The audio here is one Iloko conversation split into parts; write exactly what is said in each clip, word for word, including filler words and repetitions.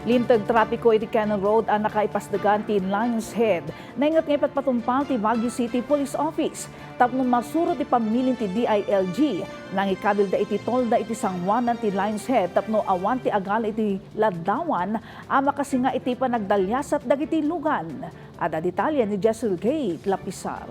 Linteg trapiko iti Cannon Road a nakaipasdegan ti Lions Head. Nainget nga ipatpatungpal ti Baguio City Police Office tapno masuro ti pamilin ti D I L G. Nangikabilda iti tolda iti sangoanan ti Lions Head tapno awan ti agal iti laddawan a makasinga iti panagdaliasat dagiti lugan. Adda detalye ni Jezreel Kate Lapisar.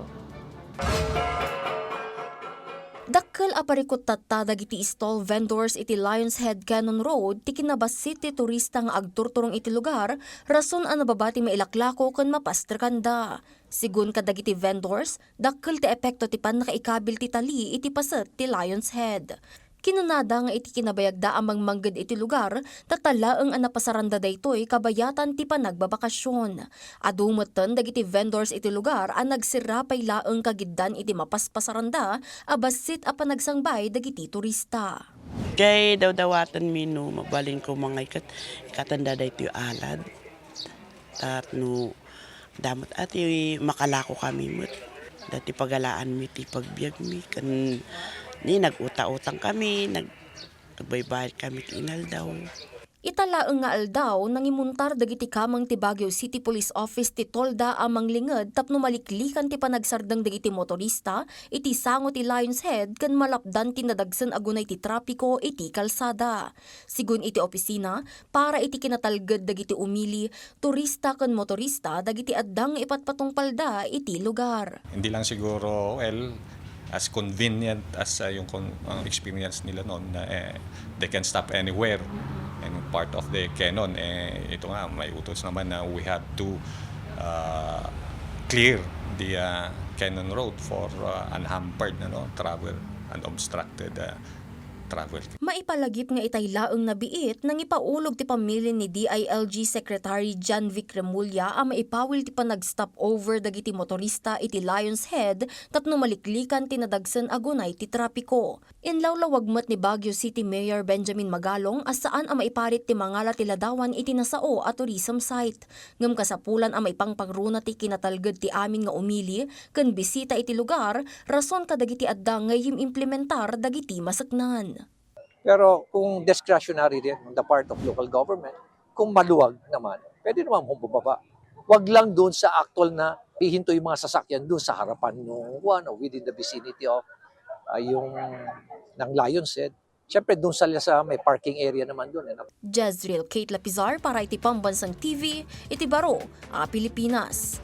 Dakkel a parikut tatta dagiti stall vendors iti Lions Head Cannon Road ti kinabassit ti turista nga agturturong iti lugar, rason a nababa ti mailaklako ken mapastrekanda. Sigun kadagiti vendors, dakkel ti epekto ti pannakaikabil ti tali iti paset ti Lions Head. Kinunada nga iti kinabayagda a mangmangged iti lugar, tatta laeng a napasaranda daytoy kabayatan ti panagbabakasyon. Adu metten dagiti vendors iti lugar a nagserra pay laeng kagiddan iti mapaspasaranda a bassit a panagsangbay dagiti turista. Kay dawdawatenmi no mabalin ko mangay ket ikatenda daytoy alad. Tapno damet a ti makalako kami met. Dati pagalaanmi ti pagbiagmi ken ni nag-uta-utang kami, nag-, nagbaybayad kami ti inaldaw. Ita laeng nga aldaw, nangimuntar dagiti kameng ti Baguio City Police Office ti tolda a manglinged tapno maliklikan ti panagsardeng dagiti motorista iti sango ti Lions Head ken malapdan ti nadagsen a gunay ti trapiko iti kalsada. Sigun iti opisina, para iti kinatalged dagiti umili, turista ken motorista dagiti adda nga ipatpatungpalda iti lugar. Hindi lang siguro, well, as convenient as, uh, yung con-, ang experience nila noon na, eh, they can stop anywhere. And part of the Cannon, eh, ito nga, may utos naman na we have to, uh, clear the, uh, Cannon Road for, uh, unhampered, ano, travel, unobstructed, uh, travel. Maipalagip nga itay laeng nabiit, nangipaulog ti pamilya ni D I L G Secretary John Vic Remulla a maipawil ti panag-stop over dagiti motorista iti Lions Head tapno maliklikan ti nadagsen a gunay ti trapiko. Inlawlawag met ni Baguio City Mayor Benjamin Magalong a saan a maiparit ti mangala ti ladawan iti nasao a tourism site. Ngem kasapulan a maipangpangruna ti kinatalged ti amin nga umili ken bisita iti lugar, rason kadagiti adda nga yim-implementar dagiti maseknan. Pero kung discretionary din on the part of local government, kung maluwag naman, pwede naman humababa. Wag lang doon sa actual na hihinto yung mga sasakyan doon sa harapan ng, ano, within the vicinity of, ah, yung ng Lions Head. Siyempre, doon sa, sa may parking area naman doon, eh, na- Jezreel Kate Lapizar para iti Pambansang T V, iti baro a Pilipinas.